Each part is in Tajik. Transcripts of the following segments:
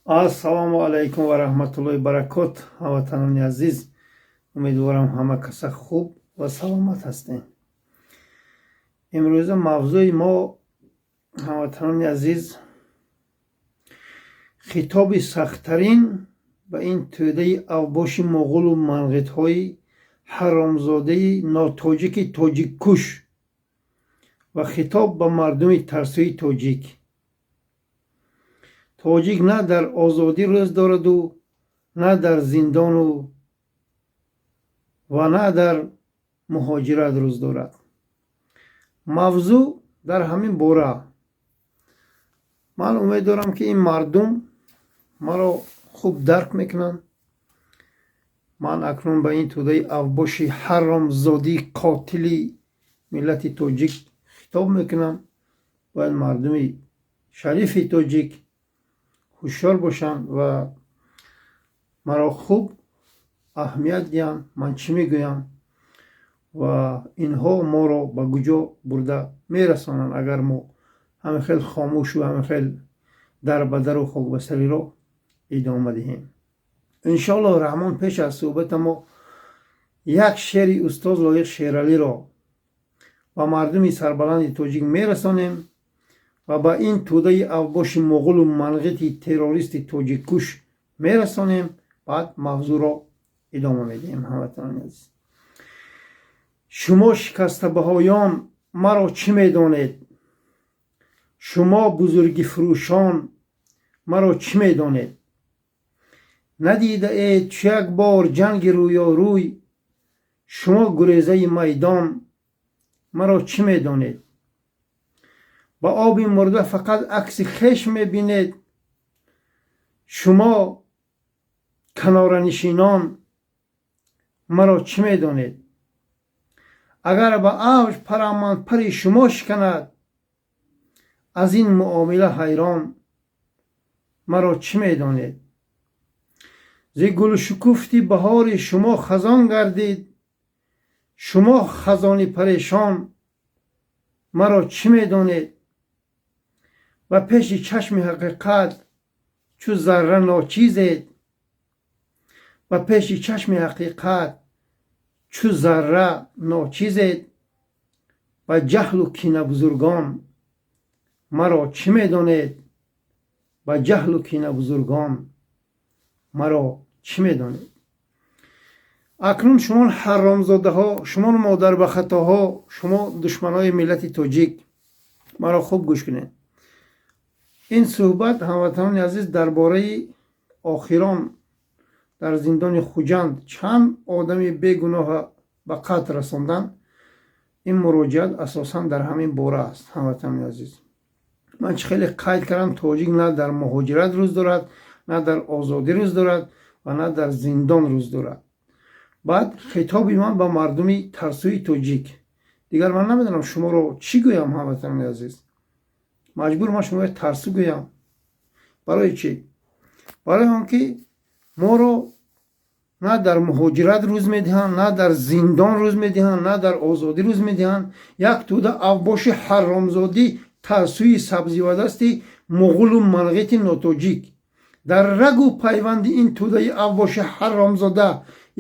Ассалому алайкум ва раҳматуллоҳи баракот, ҳамватанони азиз. Умедворам, ҳама каса хуб ва саломат ҳастем. Имрӯза мавзӯи мо, ҳамватанони азиз, хитоби сахттарин ба ин тӯдаи авбоши моғулу манғитҳои ҳаромзодаи нотоҷики тоҷиккуш ва хитоб ба мардуми тарсӯи тоҷик. Тоҷик на дар озодӣ рӯз дораду, на дар зиндону ва на дар муҳоҷират рӯз дорад. Мавзӯъ дар ҳамин бора. Ман умед дорам, ки ин мардум маро хуб дарк мекунанд. Ман акнун ба ин тӯдаи авбоши ҳаромзодии қотили миллати тоҷик хитоб мекунам. Бояд мардуми шарифи тоҷик ҳушёр бошанд ва маро хуб аҳамият диҳанд, ман чӣ мегӯям ва инҳо моро ба куҷо бурда мерасонанд, агар мо ҳамин хел хомӯшу ҳамин хел дарбадару хокбасариро идома диҳем. Иншоаллоҳ раҳмон, пеш аз суҳбата мо як шеъри устоз Лоиқ Шералиро ба мардуми сарбаланди тоҷик мерасонем ва ба ин тӯдаи авбоши моғулу манғити террористи тоҷиккуш мерасонем. Баъд мавзӯъро идома медиҳем. Ҳамватанони азиз, шумо шикастабаҳоён маро чӣ медонед? Шумо бузургифурӯшон маро чӣ медонед? Надидаед чу як бор ҷанги рӯёрӯй. Шумо гурезаи майдон маро чӣ медонед? Ба оби мурда фақат акси хеш мебинед. Шумо каноранишинон маро чӣ медонед? Агар ба авҷ парам ман, пари шумо шиканад. Аз ин муомила ҳайрон маро чӣ медонед? Зи гулшукуфти баҳори шумо хазон гардид. Шумо хазони парешон маро чӣ медонед? Ба пеши чашми ҳақиқат чу зарра ночизед. Ба пеши чашми ҳақиқат чу зарра ночизед. Ба ҷаҳлу кинабузургон маро чӣ медонед? Ба ҷаҳлу кинабузургон маро чӣ медонед? Акнун шумо ҳаромзодаҳо, шумо модарбахатоҳо, шумо душманои миллати тоҷик, маро хуб гӯш кунед. Ин суҳбат, ҳамватанони азиз, дар бораи охирон дар зиндони Хуҷанд чанд одами бегуноҳа ба қатл расондан. Ин муроҷиат асосан дар ҳамин бора аст. Ҳамватанони азиз, ман чӣ хеле қайд кардам, тоҷик на дар муҳоҷират рӯз дорад, на дар озодӣ рӯз дорад ва на дар зиндон рӯз дорад. Баъд хитоби ман ба мардуми тарсӯи тоҷик. Дигар ман намедонам, шуморо чӣ гӯям. Ҳамватанони азиз, маҷбур ман шуморо тарсу гӯям. Барои чӣ? Барои он ки моро на дар муҳоҷират рӯз медиҳанд, на дар зиндон рӯз медиҳанд, на дар озодӣ рӯз медиҳанд. Як тӯда авбоши ҳаромзодӣ, тарсӯи сабзивадасти муғулу манғити нотоҷик. Дар рагу пайванди ин тӯдаи авбоши ҳаромзода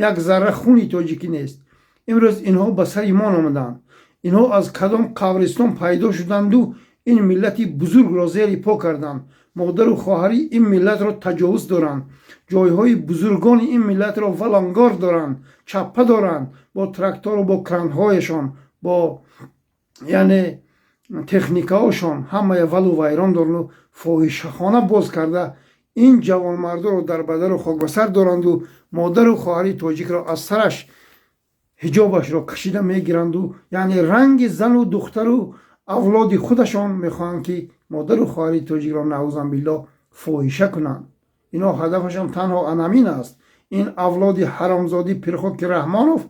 як зарра хуни тоҷикӣ нест. Имрӯз инҳо ба сари имон омаданд. Инҳо аз кадом қабристон пайдо шуданду ин миллати бузургро зери по карданд, модару хоҳари ин миллатро таҷовуз доранд, ҷойҳои бузургони ин миллатро валонгор доранд, чаппа доранд бо трактору бо кранҳояшон, бо яъне техникаҳошон ҳамая валу вайрон доранду фоҳишахона боз карда, ин ҷавонмардоро дар бадару хокбасар доранду модару хоҳари тоҷикро аз сараш ҳиҷобашро кашида мегиранду, яъне ранги зану духтару авлоди худашон мехоҳанд, ки модару хоҳари тоҷикро, наъузанбиллоҳ, фоҳиша кунанд. Инҳо ҳадафашон танҳо анамин аст. Ин авлоди ҳаромзодӣ Пирхоки Раҳмонов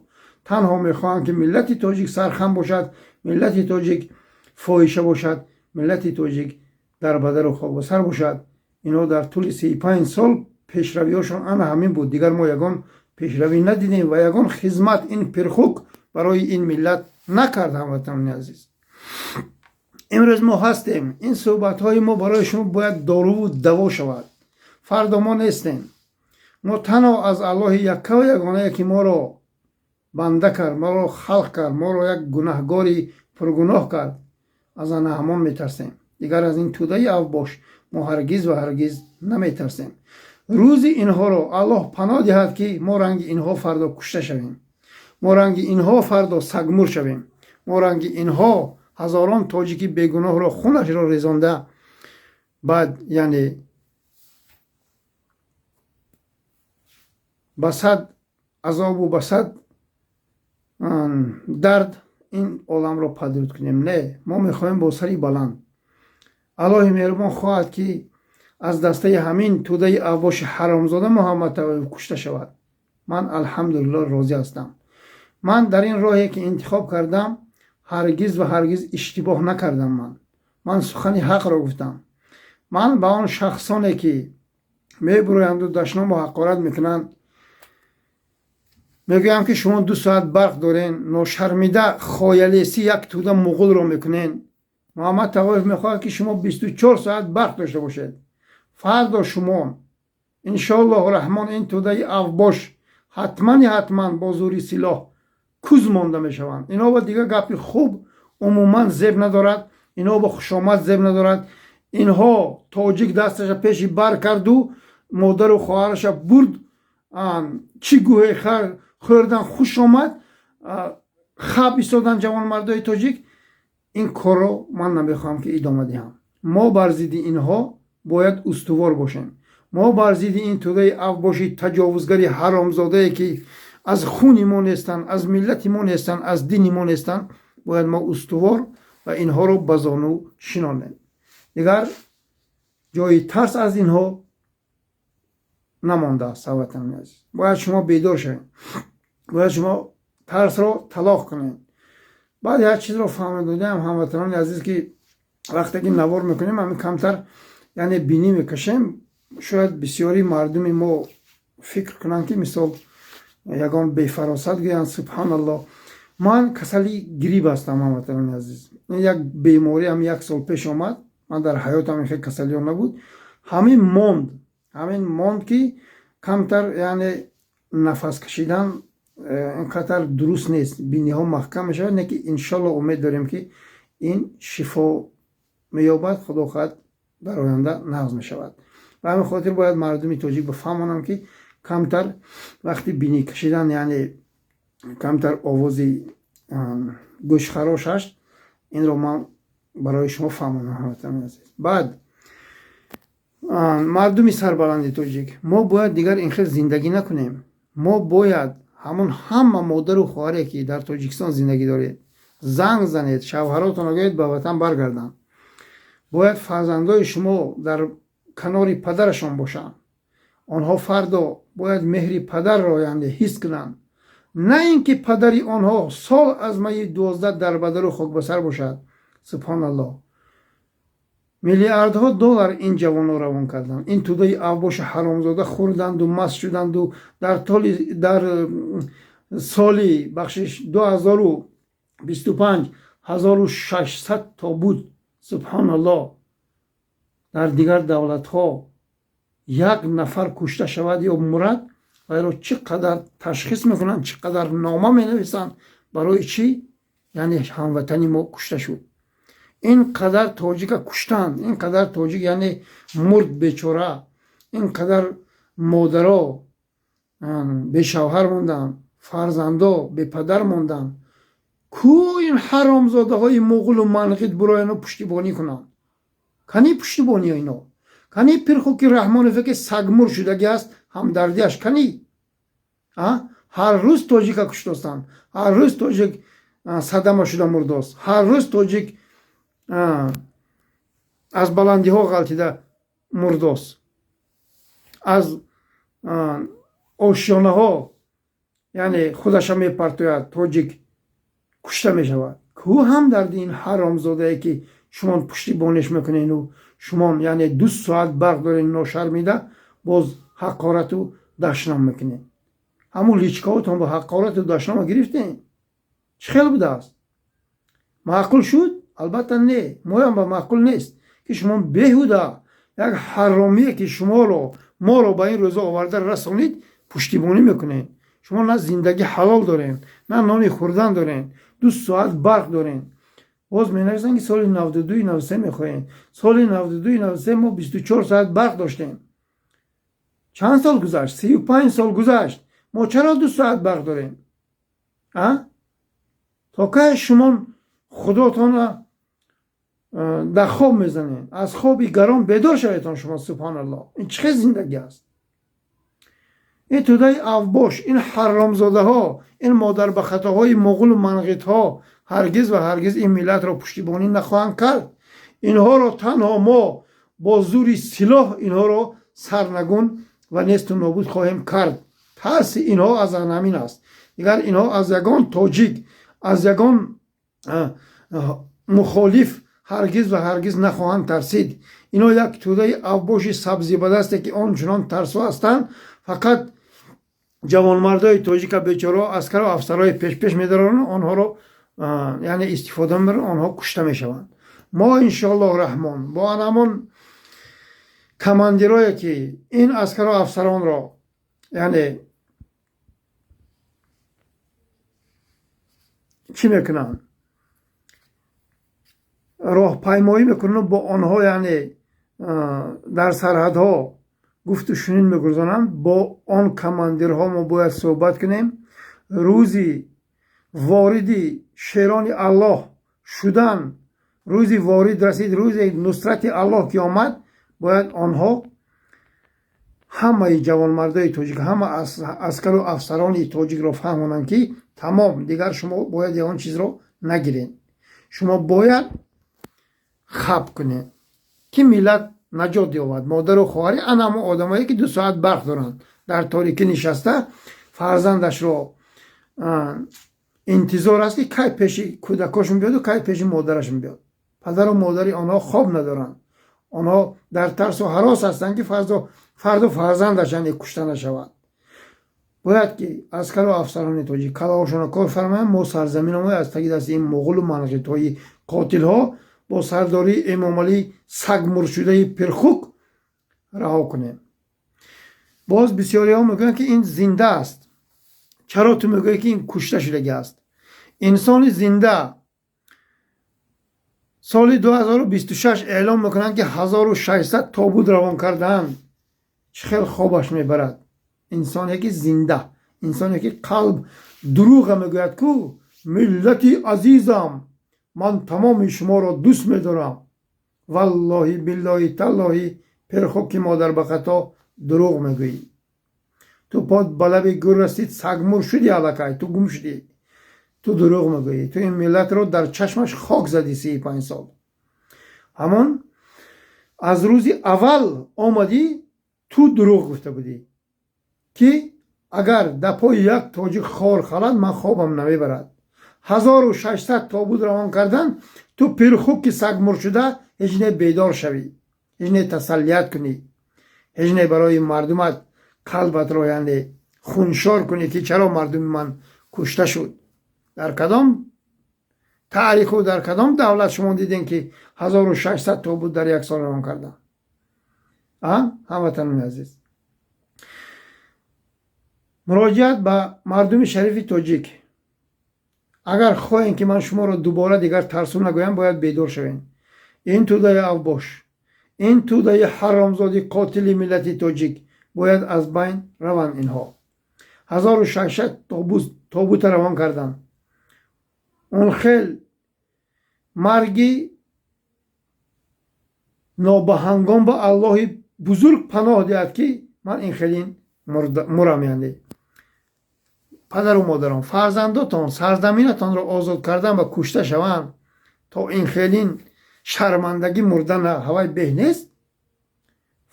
танҳо мехоҳанд, ки миллати тоҷик сархам бошад, миллати тоҷик фоҳиша бошад, миллати тоҷик дар бадару хокбасар бошад. Инҳо дар тӯли 35 сол пешравиҳошон ана ҳамин буд. Дигар мо ягон пешравӣ надидем ва ягон хизмат ин пирхук барои ин миллат накард. Ҳамватанони азиз, имрӯз мо ҳастем. Ин суҳбатҳои мо барои шумо бояд доруву даво шавад. Фардо мо нестем. Мо танҳо аз Аллоҳи яккаву ягонае, ки моро банда кард, моро халқ кард, моро як гунаҳгори пургуноҳ кард, аз ана ҳамон метарсем. Дигар аз ин тӯдаи авбош мо ҳаргиз ва ҳаргиз наметарсем. Рӯзи инҳоро Аллоҳ паноҳ диҳад, ки мо ранги инҳо фардо кушта шавем, мо ранги инҳо фардо сагмур шавем, мо ранги инҳо ҳазорон тоҷики бегуноҳро хунашро резонда, баъд яъне ба сад азобу ба сад дард ин оламро падруд кунем. Не, мо мехоҳем бо сари баланд. Аллоҳи меҳрубон хоҳад, ки аз дастаи ҳамин тӯдаи авбоши ҳаромзода Муҳаммад Тағоев кушта шавад. Ман алҳамдулиллоҳ розӣ ҳастам. Ман дар ин роҳе, ки интихоб кардам, ҳаргиз ва ҳаргиз иштибоҳ накардам. Ман сухани ҳақро гуфтам. Ман ба он шахсоне, ки мебуроянду дашному ҳақорат мекунанд, мегӯям, ки шумо 2 соат барқ дорен, ношармида хоялесӣ як тӯда муғулро мекунен. Муҳаммад Тағоев мехоҳад, ки шумо 24 соат барқ дошта бошед. Фардо шумо иншоаллоҳу раҳмон ин тӯдаи авбош ҳатмани ҳатман бо зури силоҳ куз монда мешаванд. Ино ба дигар гапи хуб умуман зеб надорад, ино ба хушомад зеб надорад. Инҳо тоҷик дасташа пеши бар карду модару хоҳараша бурд, чӣ гӯҳе хӯрдан хуш омад, хаб истодан ҷавонмардои тоҷик. Ин корро ман намехоҳам, ки идома диҳам. Мо бар зидди инҳо бояд устувор бошем. Мо бар зидди ин тӯдаи авбоши таҷовузгари ҳаромзодае, ки аз хуни мо нестанд, аз миллати мо нестанд, аз дини мо нестанд, бояд мо устувор ва инҳоро ба зону шинонем. Дигар ҷои тарс аз инҳо намондааст. Ҳамватанони азиз, бояд шумо бедор шавед, бояд шумо тарсро талоқ кунед. Баъд як чизро фаҳмида додаам, ҳамватанони азиз, ки вақте ки навор мекунем, ҳамин камтар яъне бинӣ мекашем. Шояд бисёри мардуми мо фикр кунанд, ки мисол ягон бефаросат гӯянд. Субҳаналлоҳ, ман касали грипп ҳастам, ҳамватанони азиз. Ин як беморӣ ҳам як сол пеш омад. Ман дар ҳаётам ин хел касалиҳо набуд. Ҳамин монд, ҳамин монд, ки камтар яъне нафас кашидан ин қадар дуруст нест, биниҳо маҳкам мешавад. Не ки иншолло умед дорем, ки ин шифо меёбад, худо хоҳад, дар оянда нағз мешавад. Ба ҳамин хотир бояд мардуми тоҷик бифаҳмонам, ки камтар вақти бинӣ кашидан яъне камтар овози гӯшхарош аст. Инро ман барои шумо фаҳмонам, ҳамватанони азиз. Баъд мардуми сарбаланди тоҷик, мо бояд дигар ин хел зиндагӣ накунем. Мо бояд ҳамон ҳама модару хоҳаре, ки дар Тоҷикистон зиндагӣ доред, занг занед, шавҳаротонро гӯед ба ватан баргарданд. Бояд фарзандои шумо дар канори падарашон бошанд. Онҳо фардо бояд меҳри падарро яъне ҳис кунанд, на ин ки падари онҳо сол аз майи 12 дар бадару хокбасар бошад. Субҳоналлоҳ, миллиардҳо доллар ин ҷавонҳо равон карданд. Ин тӯдаи авбоши ҳаромзода хӯрданду маст шуданду дар соли, бахшиш, 2025 1600 тобут. Субҳоналлоҳ, дар дигар давлатҳо як нафар кушта шавад ё мурад, вайро чӣ қадар ташхис мекунанд, чӣ қадар нома менависанд, барои чӣ яъне ҳамватани мо кушта шуд. Ин қадар тоҷика куштанд, ин қадар тоҷик яъне мурд бечора, ин қадар модаро бешавҳар монданд, фарзандо бепадар монданд. Ку ин ҳаромзодаҳои муғулу манғит бурояну пуштибонӣ кунанд? Кани пуштибониё ино? Кани Пирхуки Раҳмонове, ки сагмур шудагӣ аст, ҳамдардиаш кани? Ҳар рӯз тоҷика куштостанд, ҳар рӯз тоҷик садама шуда мурдост, ҳар рӯз тоҷик аз баландиҳо ғалтида мурдост, аз ошёнаҳо яъне худаша мепартояд, тоҷик кушта мешавад. Ку ҳамдарди ин ҳаромзодае, ки шумон пуштибониш мекунену шумон яъне 2 соат барқ дорен, ношармида боз ҳақорату дашном мекунед? Ҳамун личкаотон бо ҳақорату дашнома гирифтем. Чӣ хел будааст? Маъқул шуд? Албатта не, моям ба маъқул нест, ки шумо беҳуда Як ҳаромие ки шуморо, моро ба ин рӯза оварда расонид, пуштибонӣ мекунед. Шумо на зиндагӣ ҳалол дорем, на нони хӯрдан дорем, 2 соат барқ дорем. Боз менависанд, ки соли 92, 93 мехоҳем. Соли 92, 93 мо 24 соат барқ доштем. Чанд сол гузашт? 35 сол гузашт. Мо чаро 2 соат барқ дорем? А то кай шумо худотона дар хоб мезанед? Аз хоби гарон бедор шаведтон шумо. Субҳоналлоҳ, ин чӣ хел зиндагӣ аст? Ин тӯдаи авбош, ин ҳаромзодаҳо, ин модарбахатоҳои моғулу манғитҳо ҳаргиз ва ҳаргиз ин миллатро пуштибонӣ нахоҳанд кард. Инҳоро танҳо мо бо зури силоҳ инҳоро сарнагун ва несту нобуд хоҳем кард. Тарси инҳо аз ҳамин аст. Дигар инҳо аз ягон тоҷик, аз ягон мухолиф ҳаргиз ва ҳаргиз нахоҳанд тарсид. Инҳо як тӯдаи авбоши сабзибадасте, ки он чунон тарсо ҳастанд. Фақат ҷавонмардои тоҷика, бечорао, аскару афсарҳои пешпеш медоранд, онҳоро, яъне, истифода мебаранд, онҳо кушта мешаванд. Мо, иншоаллоҳ раҳмон, бо анамон командирое, ки ин аскару афсаронро, яъне, чӣ мекунанд, роҳпаймоӣ мекунанд, бо онҳо, яъне, дар сарҳадҳо гуфту шунид мегузоранд, бо он командирҳо мо бояд суҳбат кунем. Рӯзи вориди шерони Аллоҳ шудан, рӯзи ворид расид, рӯзи нусрати Аллоҳ ки омад, бояд онҳо ҳамаи ҷавонмардои тоҷик, ҳама аскару афсарони тоҷикро фаҳмонанд, ки тамом, дигар шумо бояд ягон чизро нагиред, шумо бояд хаб кунед, ки миллат наҷот ёбад. Модару хоҳари анамо одамое, ки 2 соат барқ доранд, дар торикӣ нишаста, фарзандашро интизор аст, ки кай пеши кӯдакошон биёду кай пеши модарашон биёд. Падару модари онҳо хоб надоранд. Онҳо дар тарсу ҳарос ҳастанд, ки фарду фарзандаш, яъне, кушта нашавад. Бояд ки аскару афсарони тоҷик калаҳошонро кор фармоянд. Мо сарзаминамои аз таги дасти ин муғулу манғитҳои қотилҳо бо сардории Эмомалӣ сагмуршудаи пирхук раҳо кунем. Боз бисёриҳо мегӯянд, ки ин зинда аст, чаро ту мегӯӣ, ки ин кушта шудагӣ аст? Инсони зинда соли 2026 эълон мекунанд, ки 1600 тобут равон кардаанд. Чӣ хел хобаш мебарад инсоне ки зинда, инсоне ки қалб дурӯға мегӯяд ку? Миллати азизам, ман тамоми шуморо дӯст медорам. Валлоҳи, биллоҳи, таллоҳи, перхоки модарбахато, дурӯғ мегӯӣ. Ту под ба лаби гӯр расид, сагмур шудӣ, аллакай ту гум шудӣ. Ту дурӯғ мегӯӣ. Ту ин миллатро дар чашмаш хок задӣ. 35 сол ҳамон аз рӯзи аввал омадӣ, ту дурӯғ гуфта будӣ, ки агар дар пои як тоҷик хор халад, ман хобам намебарад. 1600 тобут равон кардан, ту пирхуки сагмуршуда ҳеҷ не бедор шавӣ, ҳеҷ не тасаллият кунӣ, ҳеҷ не барои мардумат қалбатро, яъне, хуншор кунӣ, ки чаро мардуми ман кушта шуд. Дар кадом таъриху дар кадом давлат шумо дидем, ки 1600 тобут дар як сол равон кардан? А ҳамватанони азиз, муроҷиат ба мардуми шарифи тоҷик: агар хоҳем, ки ман шуморо дубора дигар тарсу нагӯям, бояд бедор шавем. Ин тӯдаи авбош, ин тӯдаи ҳаромзоди қотили миллати тоҷик бояд аз байн раванд. Инҳо 1600 тобута равон карданд. Он хел марги нобаҳангом ба Аллоҳи бузург паноҳ диҳад, ки ман ин хелин мурам. Яъне, падару модарон фарзандотон сарзаминатонро озод кардан ва кушта шаванд, то ин хелин шармандагӣ мурдан ҳавай беҳ нест.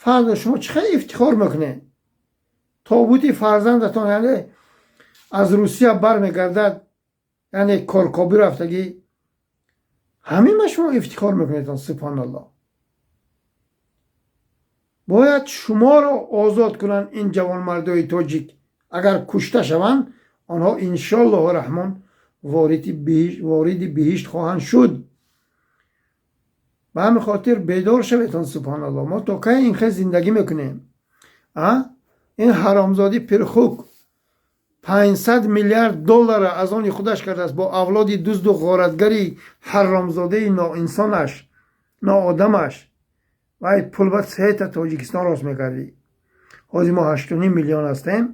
Фардо шумо чӣ хел ифтихор мекунед? Тобути фарзандатон, яъне, аз Русия бармегардад, яъне коркобӣ рафтагӣ, ҳамин ба шумо ифтихор мекунедон. Субҳоналлоҳ, бояд шуморо озод кунанд ин ҷавонмардои тоҷик. Агар кушта шаванд, онҳо, иншоаллоҳу раҳмон, вориди биҳишт хоҳанд шуд. Ба ҳамин хотир бедор шаветон. Субҳоналло, мо то кай ин хел зиндагӣ мекунем? А ин ҳаромзодӣ пирхук 500 миллиард доллара аз они худаш кардааст бо авлоди дузду ғоратгари ҳаромзодаи ноинсонаш, ноодамаш. Вай пул ба сета Тоҷикистон рост мекардӣ. Ҳозир мо 8,5 миллион ҳастем.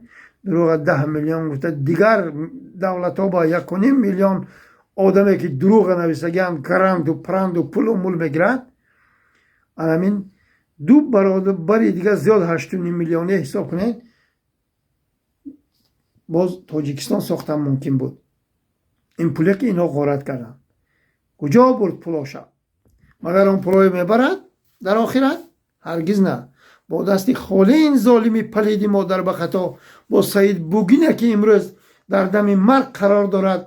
Дурӯға 10 миллион гуфта, дигар давлатҳо ба 1,5 миллион одаме, ки дурӯға нависагианд, гранту пранду пулу мул мегирад. Анамин ду баробари дигар зиёд, 8,5 миллионе ҳисоб кунед, боз Тоҷикистон сохтан мумкин буд. Ин пуле, ки инҳо ғорат карданд, куҷо бурд пулоша? Магар он пулое мебарад дар охират? Ҳаргиз на. Бо дасти холӣ ин золими палиди модар ба хато бо Саид Бугине, ки имрӯз дар дами марг қарор дорад,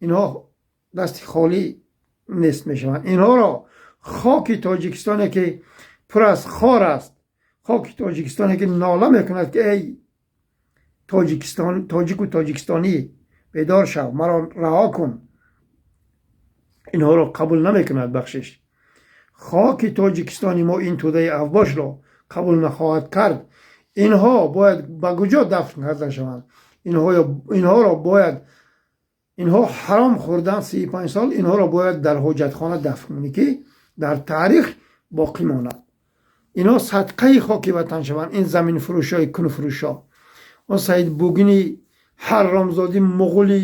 инҳо дасти холӣ нест мешаванд. Инҳоро хоки Тоҷикистоне, ки пур аз хор аст, хоки Тоҷикистоне, ки нола мекунад, ки эй Тоҷикистон, тоҷику тоҷикистонӣ, бедор шав, маро раҳо кун, инҳоро қабул намекунад. Бахшиш, хоки Тоҷикистони мо ин тӯдаи авбошро қабул нахоҳад кард. Инҳо бояд ба куҷо дафн карда шаванд? Инҳоро бояд, инҳо ҳаром хӯрдан 35 сол, инҳоро бояд дар ҳоҷатхона дафн кунӣ, ки дар таърих боқӣ монад. Инҳо садқаи хоки ватан шаванд, ин заминфурӯшои кунфурӯшо. Он Саид Бугини ҳаромзодӣ, муғули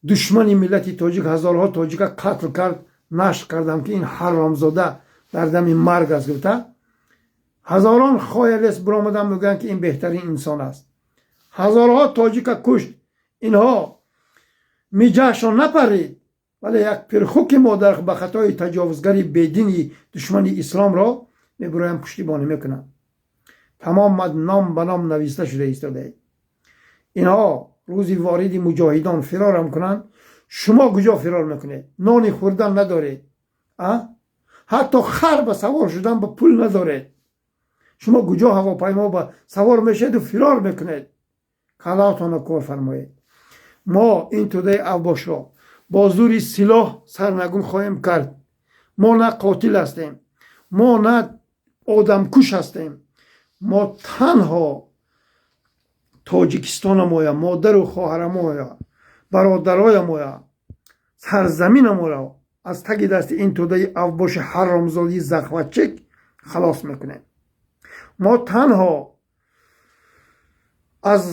душмани миллати тоҷик, ҳазорҳо тоҷика қатл кард. Нашр кардам, ки ин ҳаромзода дар дами марг аст гуфта, ҳазорон хоялес биромадан, мегӯянд, ки ин беҳтарин инсон аст. Ҳазорҳо тоҷика кушт. Инҳо миҷаашон напарид, вале як пирхуки модар ба хатои таҷовузгари бедини душмани исломро мебуроям, пуштибонӣ мекунанд. Тамомат ном ба ном нависта шуда истодаед. Инҳо рӯзи вориди муҷоҳидон фирорам кунанд, шумо куҷо фирор мекунед? Нони хӯрдан надоред, ҳатто хар ба савор шудан ба пул надоред. Шумо куҷо ҳавопаймо ба савор мешаведу фирор мекунед? Калаотонро кор фармоед. Мо ин тӯдаи авбошро бо зури силоҳ сарнагун хоҳем кард. Мо на қотил ҳастем, мо на одамкуш ҳастем. Мо танҳо Тоҷикистонамоя, модару хоҳарамоя, бародароямоя, сарзаминаморо аз таги дасти ин тӯдаи авбоши ҳаромзодии захватчик халос мекунем. Мо танҳо аз,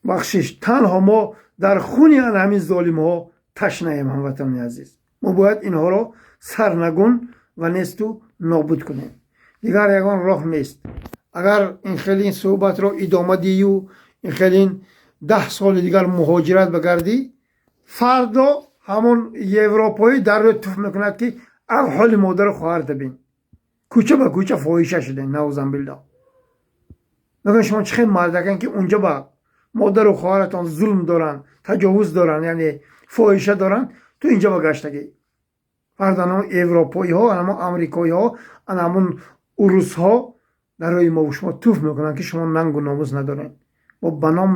бахшиш, танҳо мо дар хуни ана ҳамин золимҳо ташнаем. Ҳамватанони азиз, мо бояд инҳоро сарнагун ва несту нобуд кунем. Дигар ягон роҳ нест. Агар ин хеле ин суҳбатро идома диҳю, ин хеле 10 соли дигар муҳоҷират багардӣ, фардо ҳамон европоӣ дар рӯй туф мекунад, ки ав ҳоли модару хоҳарта бин, кӯча ба кӯча фоҳиша шудем. Наузанбилло, мегӯян, шумо чӣ хел мардакан, ки унҷа ба модару хоҳаратон зулм доранд, таҷовуз доранд, яъне фоҳиша доранд, ту инҷа ба гаштагӣ. Фард ана европоиҳо, анамо амрикоиҳо, ана ҳамон урусҳо дар рӯи мову шумо туф мекунанд, ки шумо нангу номус надоред. Мо ба ном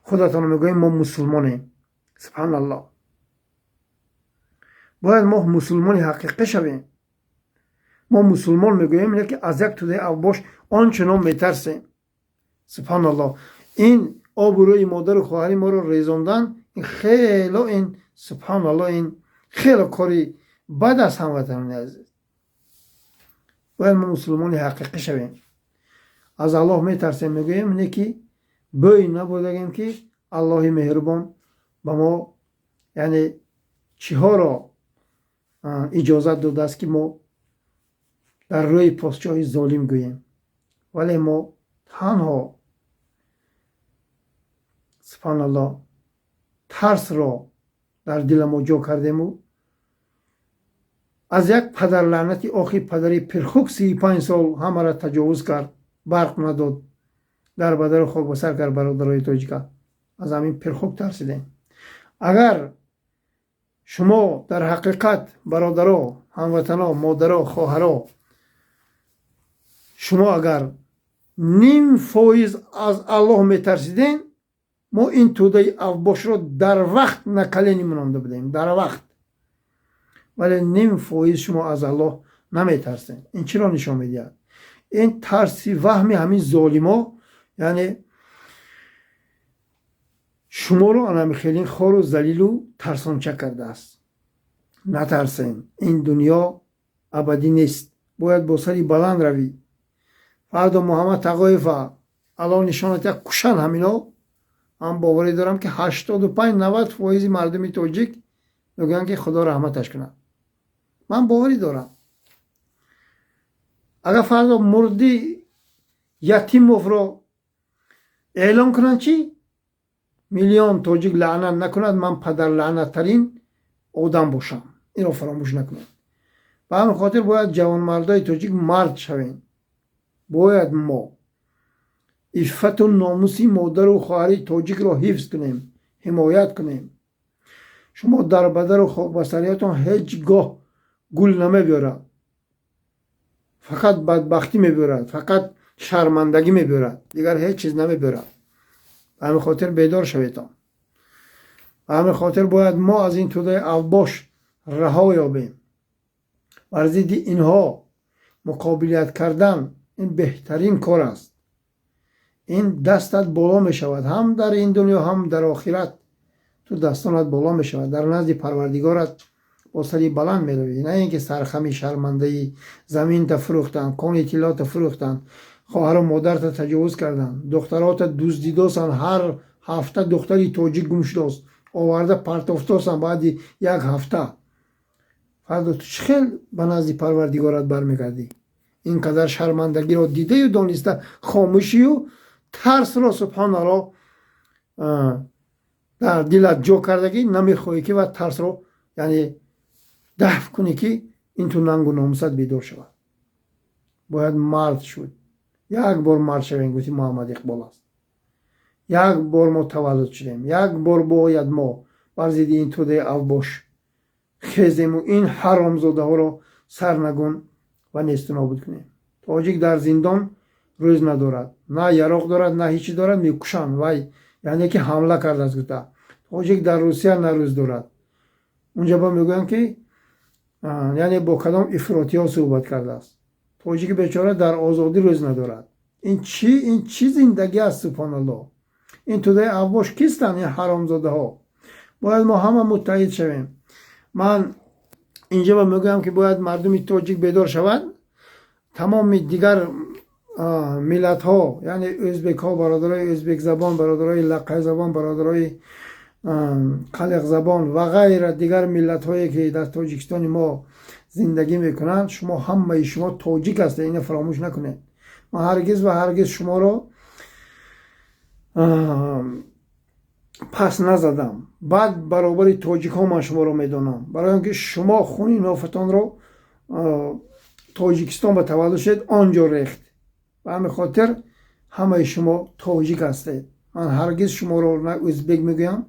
худатон мегӯем, мо мусулмонем. Субҳаналлоҳ, бояд мо мусулмони ҳақиқӣ шавем. Мо мусулмон мегӯем, ки аз як тӯдаи авбош он чунон метарсем. Субҳаналлоҳ, ин обрӯи модару хоҳари моро резондан, ин хело, ин, субҳаналлоҳ, ин хело кори бад аст. Ҳамватанони азиз, бояд мо мусулмони ҳақиқӣ шавем. Аз Аллоҳ метарсем мегӯем, не ки бӯй набудагем, ки Аллоҳи меҳрубон ба мо, яъне, чиҳоро иҷозат додааст, ки мо дар рӯи подшоҳи золим гӯем. Вале мо танҳо, субҳаналлоҳ, тарсро дар диламо ҷо кардему аз як падарлаънати охи падари пирхук 35 сол ҳамаро таҷовуз кард, барқ надод, дар бадару хок ба сар кард бародарои тоҷика. Аз ҳамин пирхук тарсидем. Агар шумо дар ҳақиқат, бародаро, ҳамватано, модаро, хоҳаро, шумо агар ним фоиз аз Аллоҳ метарсидем. Мо ин тӯдаи авбошро дар вақт на колени мононда будем, дар вақт. Вале ним фоиз шумо аз Аллоҳ наметарсед. Ин чиро нишон медиҳад? Ин тарси ваҳми ҳамин золимо, яъне шуморо анами хелин хору залилу тарсонча кардааст. Натарсен, ин дунё абадӣ нест, бояд бо сари баланд равӣ. Фардо Муҳаммад Тағоева Аллоҳ нишонат як кушан ҳамино, ман боварӣ дорам, ки 85-90 фоизи мардуми тоҷик мегӯянд, ки Худо раҳматаш кунад. Ман боварӣ дорам, агар фардо мурди Ятимовро эълон кунанд, чӣ миллион тоҷик лаънат накунад, ман падарлаънаттарин одам бошам. Инро фаромӯш накунед. Ба ҳамин хотир бояд ҷавонмардои тоҷик мард шавем. Бояд мо иффату номуси модару хоҳари тоҷикро ҳифз кунем, ҳимоят кунем. Шумо дар бадару хокбасариятон ҳеҷ гоҳ гул намебиёрад, фақат бадбахтӣ мебиёрад, фақат шармандагӣ мебиёрад, дигар ҳеҷ чиз намебиёрад. Ба ҳамин хотир бедор шаветон. Ба ҳамин хотир бояд мо аз ин тӯдаи авбош раҳо ёбем. Бар зидди инҳо муқобилият кардан ин беҳтарин кор аст. Ин дастат боло мешавад ҳам дар ин дунё, ҳам дар охират. Ту дастонат боло мешавад, дар назди Парвардигорат бо сари баланд меравӣ, на ин ки сархами шармандаи заминта фурӯхтанд, кони тиллота фурӯхтанд, хоҳару модарта таҷовуз карданд, духтарота дуздидосанд. Ҳар ҳафта духтари тоҷик гум шудааст, оварда партофтосанд баъди як ҳафта. Фардо ту чӣ хел ба назди Парвардигорат бармегардӣ? Ин қадар шармандагиро дидаю дониста хомӯшию тарсро, субҳоналлоҳ, дар дилат ҷо кардагӣ, намехоҳӣ ки ва тарсро, яъне, дафъ кунӣ, ки ин ту нангу номусат бедор шавад. Бояд мард шуд. Як бор мард шавем, гуфти Муҳаммад Иқбол аст. Як бор мо таваллуд шудем, як бор бояд мо бар зидди ин тӯдаи авбош хезему ин ҳаромзодаҳоро сарнагун ва несту нобуд кунем. Тоҷик дар зиндон рӯз надорад, на яроқ дорад, на ҳечи дорад, мекушанд вай, яъне ки ҳамла кардааст гуфта. Тоҷик дар Русия на рӯз дорад. Унҷа ба мегӯянд, ки, яъне, бо кадом ифротиҳо суҳбат кардааст. Тоҷики бечора дар озодӣ рӯз надорад. Ин чӣ, ин чӣ зиндагӣ аст, субҳоналлоҳ? Ин тӯдаи авбош кистанд, ин ҳаромзодаҳо? Бояд мо ҳама муттаҳид шавем. Ман инҷа ба мегӯям, ки бояд мардуми тоҷик бедор шавад. Тамоми дигар миллатҳо, яъне ӯзбекҳо, бародарои ӯзбекзабон, бародарои лақайзабон, бародарои қалиқзабон ва ғайра, дигар миллатҳое, ки дар Тоҷикистони мо зиндагӣ мекунанд, шумо, ҳамаи шумо тоҷик ҳастед, ина фаромӯш накунед. Ман ҳаргиз ва ҳаргиз шуморо пас назадам. Баъд баробари тоҷикҳо ман шуморо медонам, барои он ки шумо хуни нофатонро Тоҷикистон ба таваллуд шудед, он ҷо рехт. Ба ҳамин хотир ҳамаи шумо тоҷик ҳастед. Ман ҳаргиз шуморо на ӯзбек мегӯям.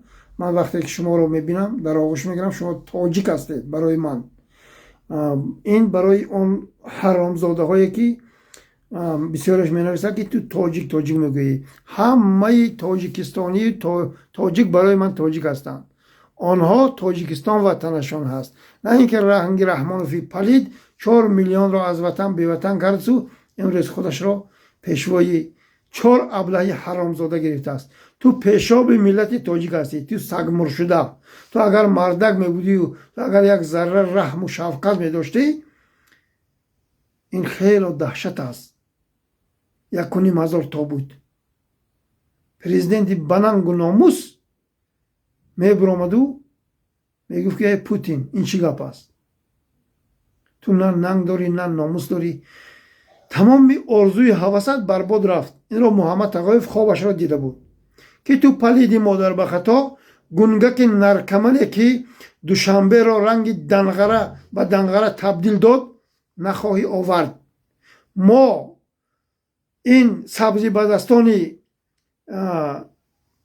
Ман вақте ки шуморо мебинам, дар оғӯш мегирам. Шумо тоҷик ҳастед барои ман. Ин барои он ҳаромзодаҳое, ки бисёраш менависад, ки ту тоҷик, тоҷик мегӯӣ. Ҳамаи тоҷикистонӣ тоҷик барои ман тоҷик ҳастанд. Онҳо Тоҷикистон ватанашон ҳаст, на ин ки ранги Раҳмонови палид 4 миллионро аз ватан беватан кардсу имрӯз худашро пешвои чор аблаҳи ҳаромзода гирифтааст. Ту пешоби миллати тоҷик ҳастӣ, ту сагмуршуда. Ту агар мардак мебудию ту агар як зарра раҳму шафқат медоштӣ, ин хело даҳшат аст, 1500 тобут. Президенти банангу номус мебуромаду мегуфт, ки эй Путин, ин чӣ гап аст? Ту на нанг дорӣ, на номус дорӣ. Тамоми орзуи ҳавасат барбод рафт. Инро Муҳаммад Тағоев хобашро дида буд, ки ту палиди модарбахато, гунгаки наркомане, ки Душанберо ранги данғара ба данғара табдил дод, нахоҳӣ овард. Мо ин сабзибадастони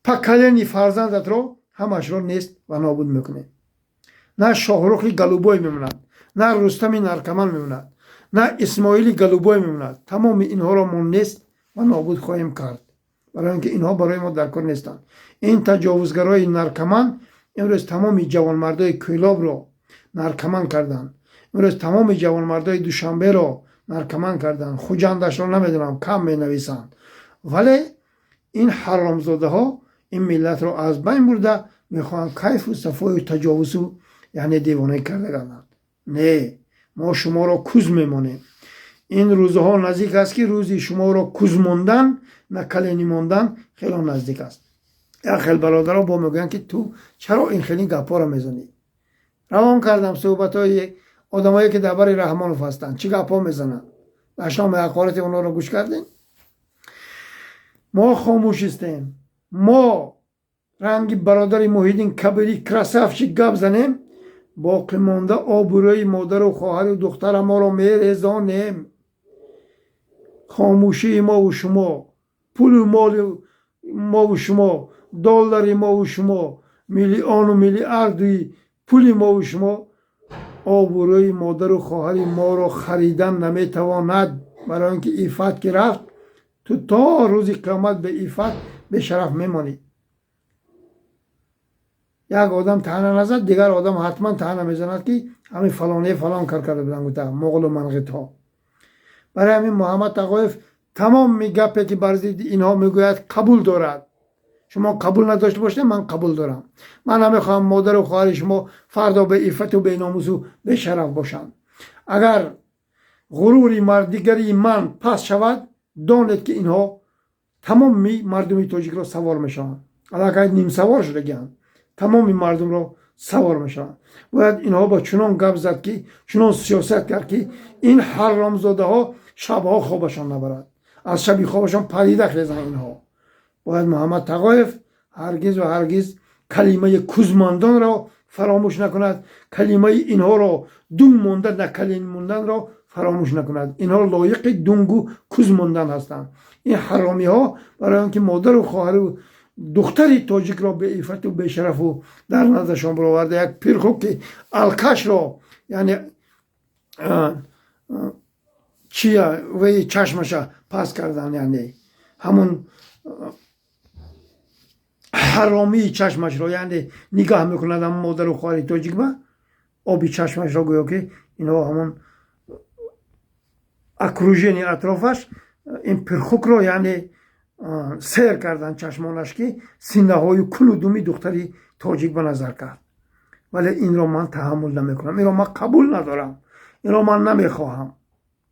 поколение фарзандатро ҳамашро нест ва нобуд мекунем. На Шоҳрухи голубой мемонад, на Рустами наркоман мемонад, на Исмоили голубой мемонад. Тамоми инҳоро мо нест ва нобуд хоҳем кард. Барои он ки инҳо барои мо дар кор нестанд. Ин таҷовузгарои наркоман имрӯз тамоми ҷавонмардои Кӯлобро наркоман карданд, имрӯз тамоми ҷавонмардои Душанберо наркоман карданд. Хуҷандашро намедонам, кам менависанд, вале ин ҳаромзодаҳо ин миллатро аз байн бурда мехоҳанд кайфу сафою таҷовузу, яъне девона карда гарданд. Не, мо шуморо куз мемонем. Ин рӯзҳо наздик аст, ки рӯзи шуморо куз мондан, на калени мондан хело наздик аст. Як хел бародаро бо мегӯянд, ки ту чаро ин хели гапҳоро мезанӣ? Равон кардам суҳбатҳои одамое, ки дар бари Раҳмонов ҳастанд, чӣ гапҳо мезананд. Дашноми ҳақорати онҳоро гӯш кардем. Мо хомӯш истем, мо ранги бародари Муҳиддин Кабирӣ красавчик гап занем, боқимонда обрӯи модару хоҳару духтара моро мерезонем. Хомӯшии мову шумо, пулу моли мову шумо, доллари мову шумо, миллиону миллиарди пули мову шумо обрӯи модару хоҳари моро харидан наметавонад. Барои он ки иффат ки рафт, ту то рӯзи қиёмат беиффат, бешараф мемонӣ. Як одам таъна назад, дигар одам ҳатман таъна мезанад, ки ҳамин фалоне фалон кар карда буданд, гуфта моғлу манғитҳо. Барои ҳамин Муҳаммад Тағоев тамоми гапе, ки бар зидди инҳо мегӯяд, қабул дорад. Шумо қабул надошта бошед, ман қабул дорам. Ман намехоҳам модару хоҳари шумо фардо беиффату беномусу бешараф бошанд. Агар ғурури мардигарии ман паст шавад, донед, ки инҳо тамоми мардуми тоҷикро савор мешаванд. Аллакай нимсавор шудагианд, тамоми мардумро савор мешаванд. Бояд инҳо ба чунон гап зад, ки чунон сиёсат кард, ки ин ҳаромзодаҳо шабҳо хобашон набарад, аз шаби хобашон парида хезанд инҳо. Бояд Муҳаммад Тағоев ҳаргиз ва ҳаргиз калимаи кузмондонро фаромӯш накунад, калимаи инҳоро дунг монда, на калин монданро фаромӯш накунад. Инҳо лоиқи дунгу куз мондан ҳастанд, ин ҳаромиҳо, барои он ки модару хоҳару духтари тоҷикро беиффату бешарафу дар наздашон бароварда, як пирхуки алкашро, яъне чия ваи чашмаша пас кардан, яъне ҳамун ҳаромии чашмашро, яъне нигаҳ мекунад ҳамун модару хоҳари тоҷик ба оби чашмашро, гӯё ки инҳо ҳамун окружение атрофаш ин пирхукро, яъне сер кардан чашмонаш, ки синаҳою кулу думи духтари тоҷик ба назар кард. Вале инро ман таҳаммул намекунам, инро ман қабул надорам, инро ман намехоҳам,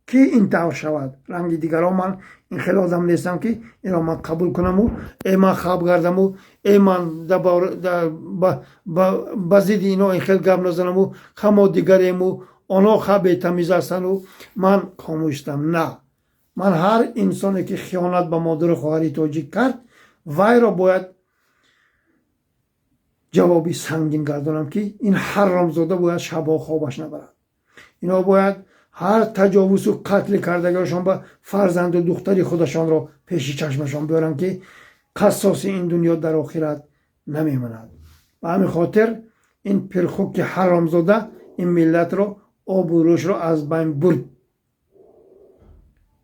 ки ин тавр шавад. Ранги дигарон ман ин хеле одам нестам, ки инро ман қабул кунаму э ман хаб гардаму, э ман ба зидди ино ин хел гап назанаму, хамо дигарему онҳо ха бетамиз ҳастану ман хомӯшам. На, ман ҳар инсоне, ки хиёнат ба модару хоҳари тоҷик кард, вайро бояд ҷавоби сангин гардонам, ки ин ҳаромзода бояд шабҳо хобаш набарад. Инҳо бояд ҳар таҷовузу қатли кардагиашон ба фарзанду духтари худашонро пеши чашмашон биёранд, ки қассоси ин дунё дар охират намемонад. Ба ҳамин хотир ин пирхуки ҳаромзода ин миллатро обу рӯшро аз байн бурд.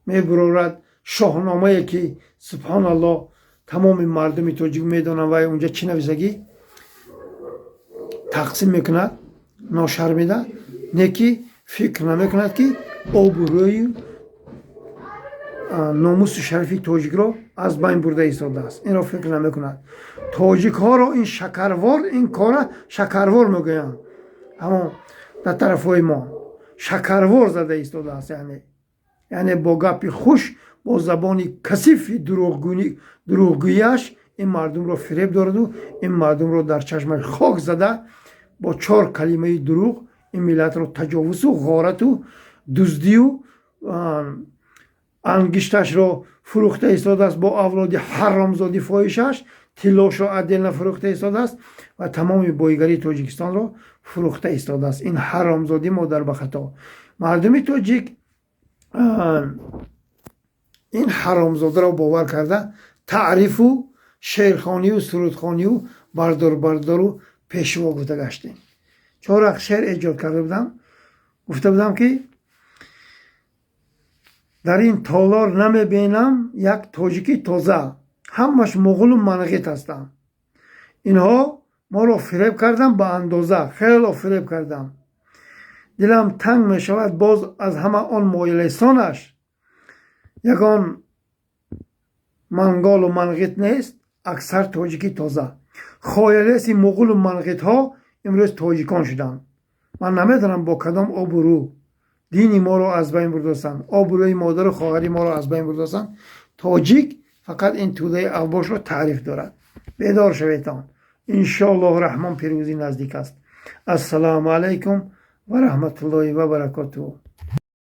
Мебурорад шоҳномае, ки субҳоналлоҳ, тамоми мардуми тоҷик медонанд, вай унҷа чӣ нависагӣ тақсим мекунад, ношармида, не ки фикр намекунад, ки обу рӯю номусу шарафи тоҷикро аз байн бурда истодааст. Инро фикр намекунад. Тоҷикҳоро ин шакарвор, ин кора шакарвор мегӯянд ҳамон дар тарафҳои мо, шакарвор зада истодааст, яъне бо гапи хуш, бо забони касифи дурӯғгӯяш ин мардумро фиреб дораду ин мардумро дар чашмаш хок зада, бо чор калимаи дурӯғ ин миллатро таҷовузу ғорату дуздию ангишташро фурӯхта истодааст бо авлоди ҳаромзоди фоҳишаш, тиллошро отдельно фурӯхта истодааст ва тамоми боигарии Тоҷикистонро фурӯхта истодааст ин ҳаромзодӣ модар ба хато. Мардуми тоҷик ин ҳаромзодаро бовар карда, таърифу шеърхонию сурудхонию бардор бардору пешво гуфта гаштем. Чор шеър эҷод карда будам, гуфта будам, ки дар ин толор намебинам як тоҷики тоза. Ҳамаш муғулу манғит ҳастанд. Инҳо моро фиреб карданд ба андоза, хело фиреб карданд. Дилам танг мешавад боз аз ҳама он моилесонаш ягон манголу манғит нест, аксар тоҷики тоза. Хоялеси муғулу манғитҳо имрӯз тоҷикон шуданд. Ман намедонам, бо кадом обрӯ дини моро аз байн бурдастанд, обрӯи модару хоҳари моро аз байн бурдастанд. Тоҷик фақат ин тӯдаи авбошро таъриф дорад. Бедор шаветон, иншоаллоҳу раҳмон, пирӯзӣ наздик аст. Ассалому алайкум ва раҳматуллоҳи ва баракотуҳ.